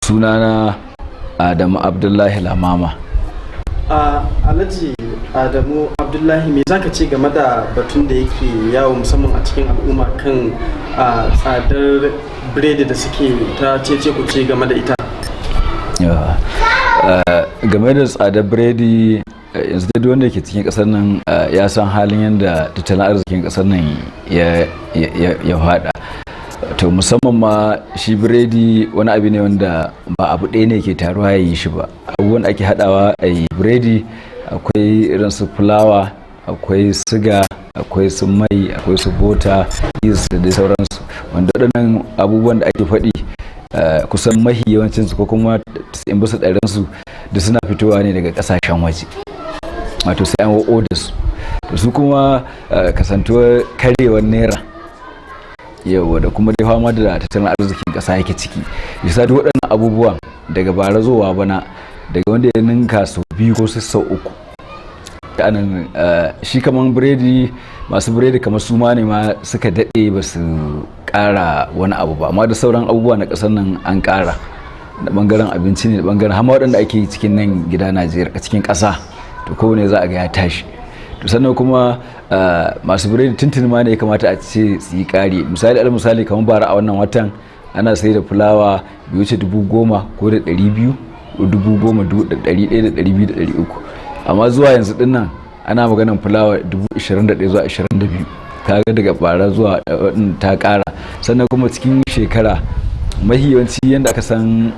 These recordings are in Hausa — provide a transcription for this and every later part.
Sunana Adamu Abdullahi Lamama. A Alhaji Adamu Abdullahi, me zaka ce game da batun da yake yawo musamman a cikin al'umma kan tsadar biredi da suke ta cece kuce game da ita? Game da tsadar biredi, yanzu dai wanda ke cikin kasar nan ya san halin yadda tattalin arzikin kasar nan ya fada. To, musamman ma shi biredi wani abu ne wanda ba abu ɗaya ne ke taruwa ya yi shi ba. Abubuwan da ake haɗawa a yi biredi, akwai irin su fulawa, akwai siga, akwai su mai, akwai su butter, yeast da dai sauransu, wanda waɗannan abubuwan da ake faɗi, kusan mahi yawancinsu ko kuma 90% da suna fitowa ne daga ƙasashen waje, wato sai an oda su. To, su kuma kasantuwar karewar naira yau da kuma dai fama da tattalin arzikin ƙasa yake ciki, bisa duk waɗannan abubuwan daga bara zuwa bana, daga wanda ya ninka sau biyu ko sau uku anan. Shi kamar biredi, masu biredi kamar su ma ne ma suka daɗe ba su ƙara wani abu ba, amma da sauran abubuwa na ƙasar nan an ƙara, da ɓangaren abinci ne, da ɓangaren hama waɗanda ake cikin nan gida Najeriya, cikin ƙasa. To, kowane za a ga ya tashi. To, sannan kuma masu biredi tuntuni ma ne ya kamata a ce su yi ƙari. Misali, al misali, kamar bara a wannan watan ana sai da fulawa bai wuce 10,200, 10,100, 200, 300, amma zuwa yanzu din nan ana maganan fulawa 21,000 zuwa 22. Kaga daga bara zuwa ta ƙara. Sannan kuma cikin shekara, mahi yawanci yadda aka san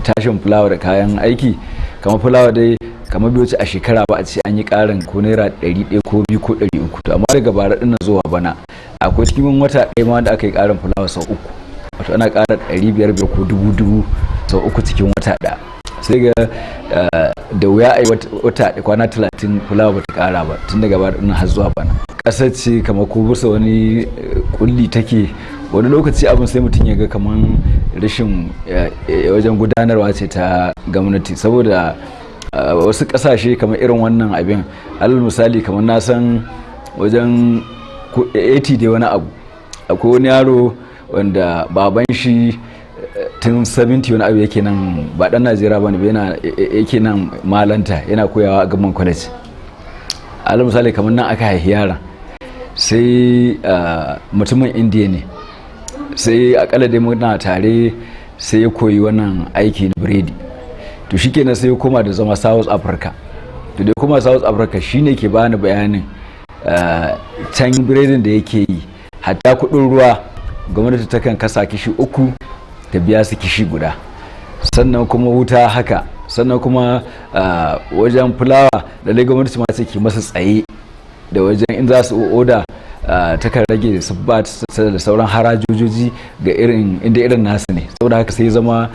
tashin fulawa da kayan aiki, kamar fulawa dai, kamar bai wuce a shekara ba a ce an yi karin ko naira 100 ko biyu ko 300. To, amma daga bara dinnan zuwa bana, akwai cikin wata ɗaya ma da aka yi karin fulawa sau uku, wato ana ƙara 500 biyar ko dubu dubu sau uku cikin wata ɗaya. Sai ga da wuya a yi wata kwana 30 fulawa bata ƙara ba tun daga bara dinnan har zuwa bana. Ƙasar ce kamar ko bisa wani kulli take. Wani lokaci abin sai mutum ya ga kamar rashin wajen gudanarwa ce ta gwamnati, saboda wasu kasashe kamar irin wannan abin, alal misali, kamar na san wajen 80 da wani abu, akwai wani yaro wanda baban shi tun 70 wani abu yake nan, ba dan Najeriya ba ne, yana yake nan malanta, yana koyawa a Government College. Alal misali, kamar nan aka haihi yaron, sai mutumin Indiya ne. Sai akalla dai muna tare, sai ya koyi wannan aiki na biredi. To, shikenan, sai ya koma da zama South Africa. To, da koma South Africa, shine ke bani bayanin can biredin da yake yi, hatta kudin ruwa gwamnati takan kasa kishi uku ta biya su kishi guda, sannan kuma wuta haka, sannan kuma wajen fulawa da gwamnati ma ke masa tsaye, da wajen in za su oda takan rage su ba da sauran harajojoji ga irin inda irin nasu ne. Saboda haka sai zama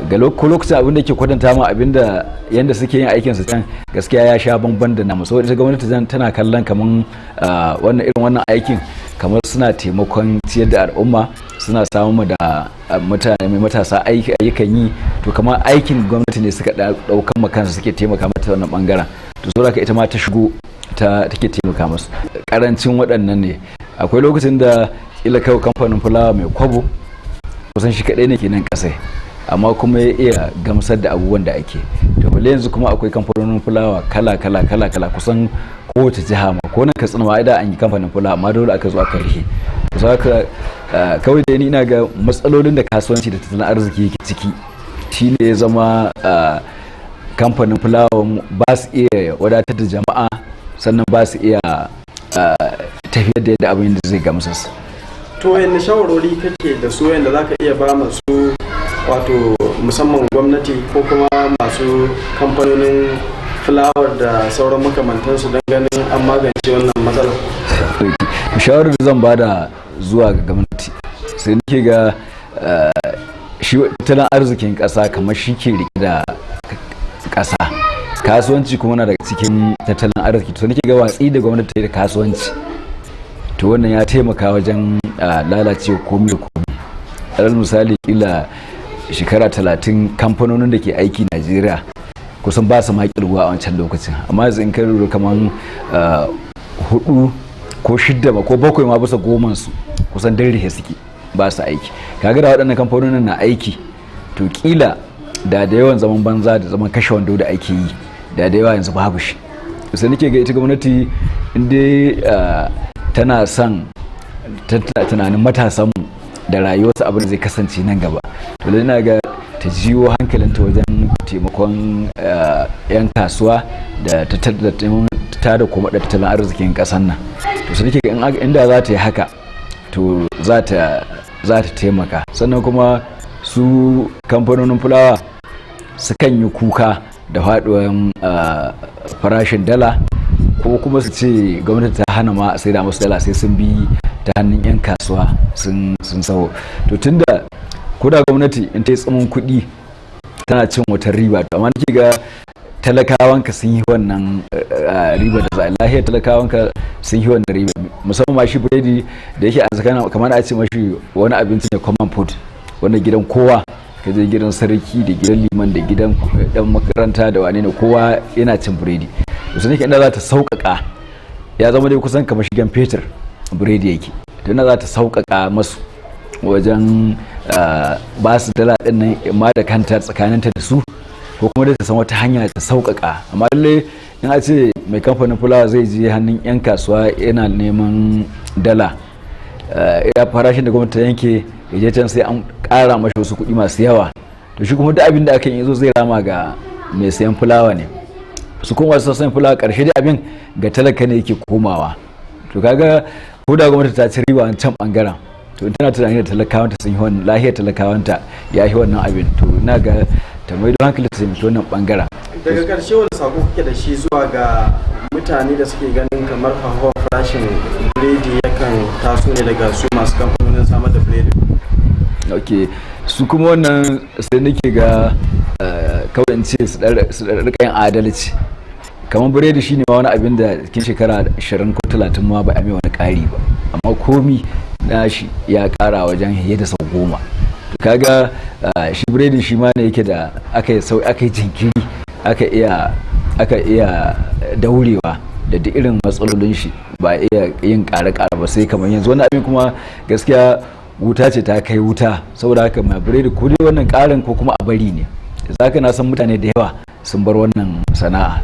ga lokacin abin da ke kwatanta ma abin da yanda suke yin aikin su can, gaskiya ya sha bamban da namu, saboda ita gwamnati tana kallon kaman wannan irin wannan aikin kamar suna taimakon ciyar da al'umma, suna samun da mutane mai matasa ayyukan yi. To, kamar aikin gwamnati ne suka daukan makansu, suke taimaka mata wannan bangaren. To, saboda haka ita ma ta shigo ta take taimaka musu. Karancin waɗannan ne. Akwai lokacin da kila kawai kamfanin fulawa mai kwabo kusan shi kaɗai ne kenan kasai, amma kuma ya iya gamsar da abubuwan da ake. To, balle yanzu kuma akwai kamfanonin fulawa kala kala kala kala kusan kowace jiha ma. Ko nan Katsina ma da an yi kamfanin fulawa, amma dole aka zo aka rihe. To, haka kawai da ni ina ga matsalolin da kasuwanci da tattalin arziki yake ciki shine ya zama kamfanin fulawa ba su iya wadatar da jama'a, sannan ba su iya tafiyar da yadda abin da zai gamsa su. To, wayanne shawarwari kake da su wayanda zaka iya ba masu, wato musamman gwamnati ko kuma masu kamfanonin fulawar da sauran makamantansu, don ganin an magance wannan matsalar? Shawarar da zan bada zuwa ga gwamnati, sai nake ga shi tattalin arzikin ƙasa kamar shi ke rike da ƙasa, kasuwanci kuma na daga cikin tattalin arziki. To, nake ga watsi da gwamnati da kasuwanci, to wannan ya taimaka wajen lalacewa komai da komai. Alal misali, kila shekara 30 kamfanonin da ke aiki Najeriya kusan ba su ma kirguwa a wancan lokacin, amma yanzu in ka lura, kaman hudu ko shidda ba ko bakwai ma bisa goman su kusan dan rihe suke, ba su aiki. Kaga da waɗannan kamfanonin na aiki, to To kila da yawan zaman banza da zaman kashe wando da ake yi da yawa yanzu babu shi. Sai nake ga ita gwamnati, inda tana son tunanin matasanmu da rayuwarsu, abin da zai kasance nan gaba, to ina ga ta jiwo hankalinta wajen taimakon 'yan kasuwa da ta da kuma da tattalin arzikin kasar nan. To sai nake ga inda za ta yi haka, to za ta taimaka. Sannan kuma su kamfanonin fulawa sukan yi kuka da faduwan farashin dala, ko kuma su ce gwamnati ta hana ma sai da masu dala, sai sun bi ta hannun 'yan kasuwa sun sawo. To tunda ko da gwamnati in ta yi tsamin kuɗi tana cin wata riba, to amma nake ga talakawanka sun yi wannan riba da za lahiyar talakawanka sun yi wannan riba. Musamman ma shi biredi da yake a tsakanin, kamar a ce mashi wani abinci ne, common food, wanda gidan kowa ka je, gidan sarki da gidan liman da gidan dan makaranta da wane ne, kowa yana cin biredi. To sai nake inda za ta sauƙaƙa, ya zama dai kusan kamar shigen fetur biredi yake, to inda za ta sauƙaƙa masu wajen ba su dala ɗin nan ma da kanta tsakaninta da su, ko kuma dai ta san wata hanya ta sauƙaƙa. Amma lallai in a ce mai kamfanin fulawa zai je hannun 'yan kasuwa yana neman dala, ya farashin da gwamnati ta yanke, ya je can sai an ƙara mashi wasu kuɗi masu yawa, to shi kuma duk abin da aka yi zo zai rama ga mai sayan fulawa ne. Su kuma wasu sayan fulawa, ƙarshe dai abin ga talaka ne yake komawa. To kaga ko da gwamnati ta ci riba wancan bangaren, to in tana tunani da talakawanta sun yi wannan, lahiyar talakawanta ya yi wannan abin, to ina ga ta maido hankali ta taimaki wannan bangaren. Daga ƙarshe, wani sako kuke da shi zuwa ga mutane da suke ganin kamar hauhawar farashin biredi yakan taso ne daga su masu kamfanonin samar da biredi? Ok, su kuma wannan sai nake ga kawai in ce su rika yin adalci. Kamar biredi shine ma wani abin da cikin shekara 20 ko 30 ma ba a mai wani ƙari ba, amma komi nashi ya ƙara wajen fiye da sau 10. Kaga shi biredi shi ma ne yake da aka yi sau aka yi jinkiri, aka iya daurewa da duk irin matsalolin shi, ba iya yin ƙare-ƙare ba sai kamar yanzu. Wani abin kuma gaskiya wuta ce ta kai wuta. Saboda haka mai biredi, ko dai wannan ƙarin ko kuma a bari ne, zaka na san mutane da yawa sun bar wannan sana'a.